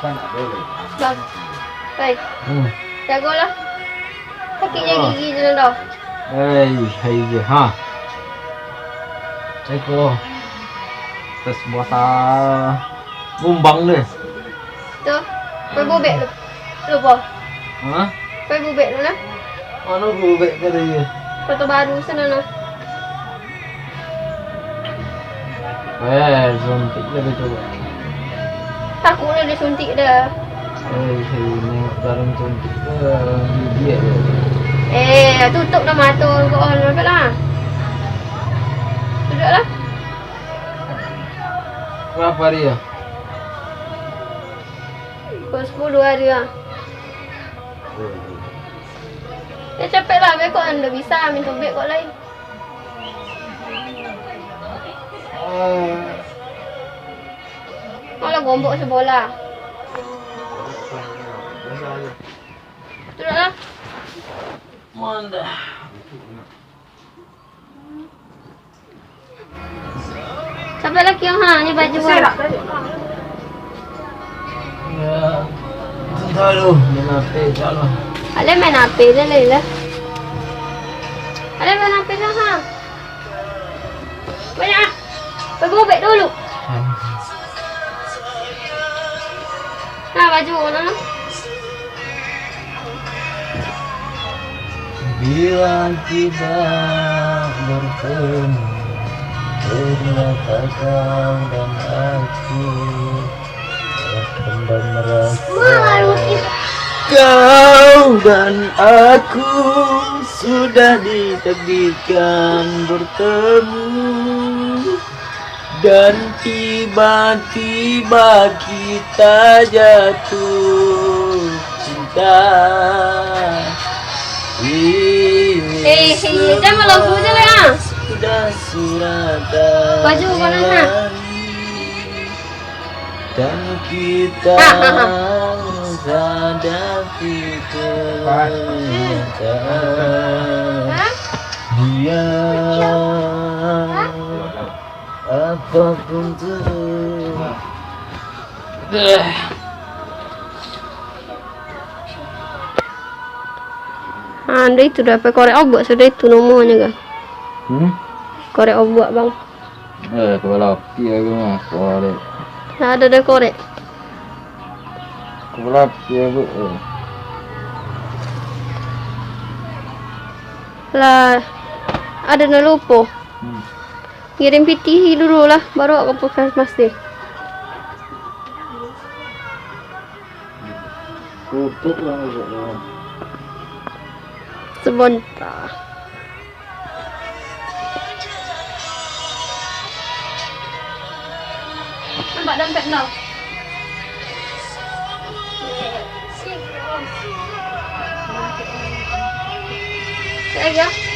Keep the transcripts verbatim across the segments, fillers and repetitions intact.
Bang. Hei. Hmm. Jagolah. Sakik je gigi je dah. Hei, hei je, ha. Iko. Tes buasa gumbang deh. Tu. Kau bubek tu. Lupa. Hah? Kau bubek tu lah. Mana bubek tadi? Kota Baru sana lah. Eh, suntik lah dia coba. Takut lah dia suntik dah. Eh, saya nengok dalam suntik ke gigi ya? Eh, tutup dah mata kau, nampak lah. Duduklah. Berapa hari ya? Pukul sepuluh hari lah. Ya capek lah, beko anda bisa minta bek kok lain. Malah gombok sebola. Duduklah. Manda. Sampai lagi yang ha, ni baju. Ya, entah lu, main H P, insya Allah. Alah main H P je lah, lah. Alah main H P je, ha. Banyak ah. Pergi ubek dulu. Nah, baju mana? Bila kita bertemu, ternyata kau dan aku akan merasa. Kau dan aku sudah ditakdirkan bertemu. Dan tiba-tiba kita jatuh cinta. Ini Eh, eh, jangan lagu je lah. Sudah surat Baju mana, ha? Dan kita hadapi kenyataan. Hah? Dia Apapun tu. Ah, dah itu dah, pakai korek obak sudah itu nomonyo kan. Hmm? Korek obak, Bang. Eh, kepala api aku mah, korek. Nah, ada dah korek. Kepala api aku. Eh. Lah, ada nak lupo. Hmm. Ngirim pitih dulu lah, baru awak ka puskesmas deh. Tutup lah, tutup lah. Sebentar. Nampak dompet kau? Cek lagi, ah.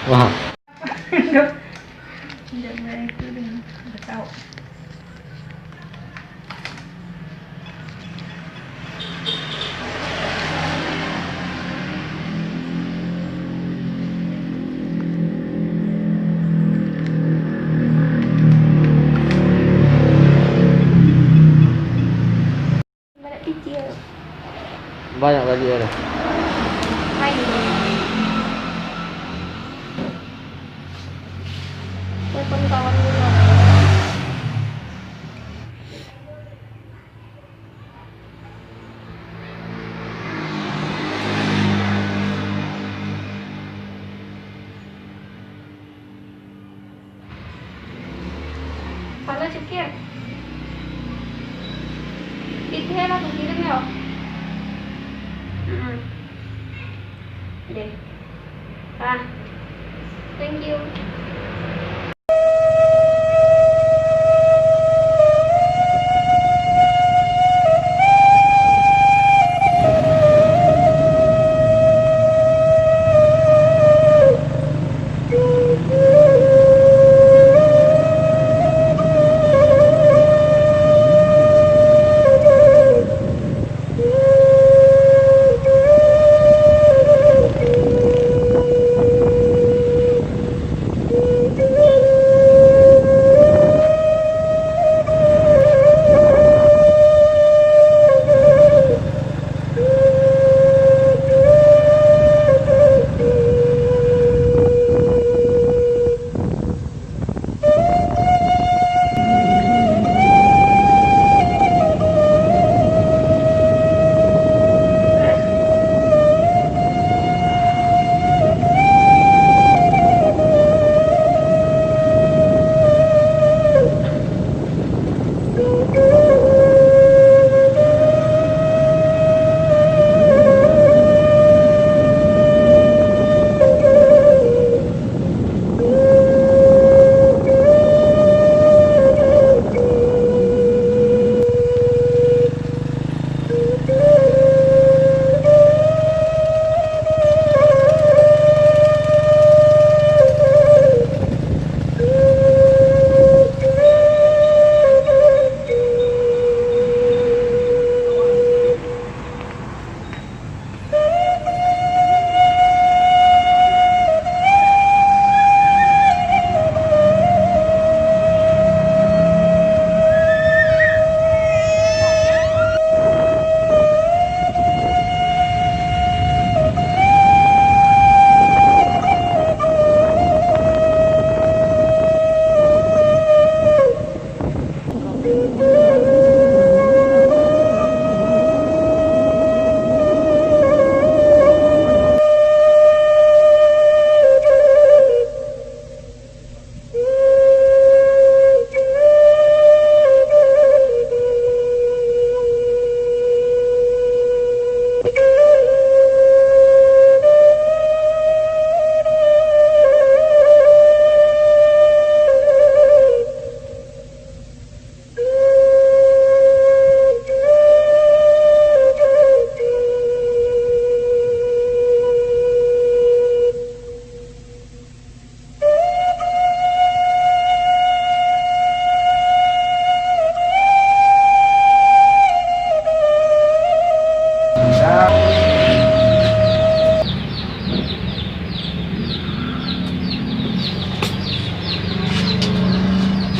Wah. Ndak, ndak baik tu deh. Ndak tahu. Banyak kicil. Banyak baliak dah. Main. Telepon kawan dulu. Halo, Cukir. Pitih lah kukirim yo. Mm-mm. Deh. Ah. Thank you.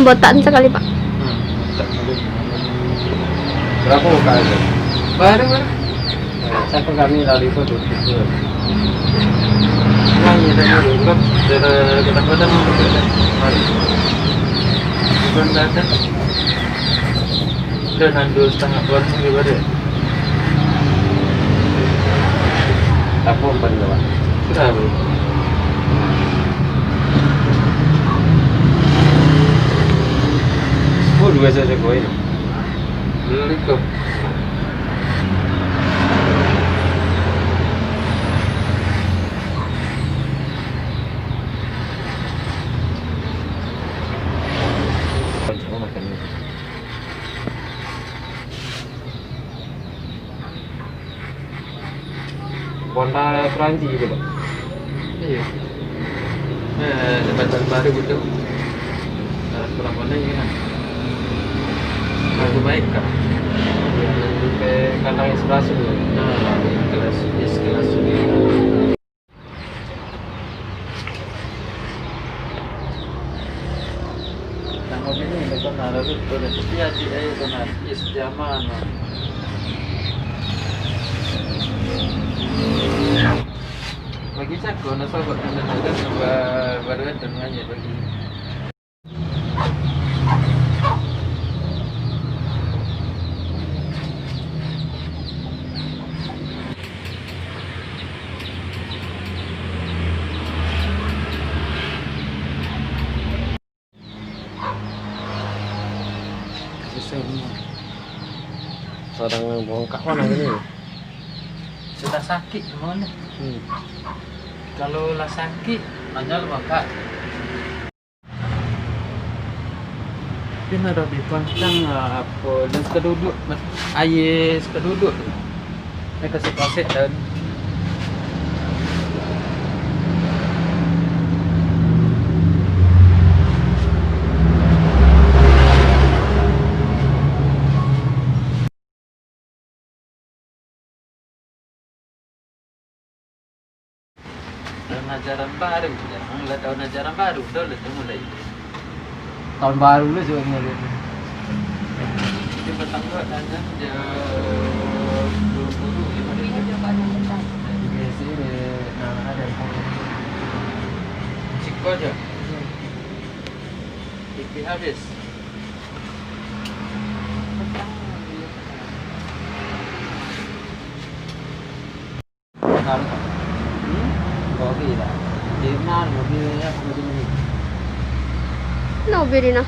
Botak sakali, Pak. Hmm, botak sakali. Berapa botak itu? Baru, baru. Eh, siapa kami lari pun tutup tu. Nah, ini tadi dulu, kita, kita kota mau ke mana? Mari. Bukan datang. Udah nandu setengah bulan lagi baru. Apa empat delapan? Sudah, bro. Oh, dua saja kau ini. Belum kau. Honda Perancis gitu, Pak? Iya. Eh, jabatan baru gitu. Harus kurang pandai kan. Lagu baik kah? Ya, lebih ke kantang inspirasi dulu. Nah, kelas, yes, kelas ini. Namo bini itu kan ada itu, dia adik ayo kan, yes, zaman. Bagi cako, nak sahabat dengan ada ba-, baru ada mangajak bagi. Sadang bongkak mano ini? Sudah sakik mano? Hmm. Kalau lah sakik, nanya lah bongkak. Tapi nak lebih kencang lah, apo, dan suka duduk, mas-, aye suka duduk. Dia kasih kaset dan Tahun ajaran baru, jangan lah tahun ajaran baru, dah lah tu mulai. Tahun baru lah sebenarnya. Dia petang tu adanya jam dua puluh lima menit. Jadi biasa dia nak ada. Siko aja. Pipi habis. Kalau, hmm? Kopi dah. Di mana mobil ya, mobil ni? Mobil ni nah.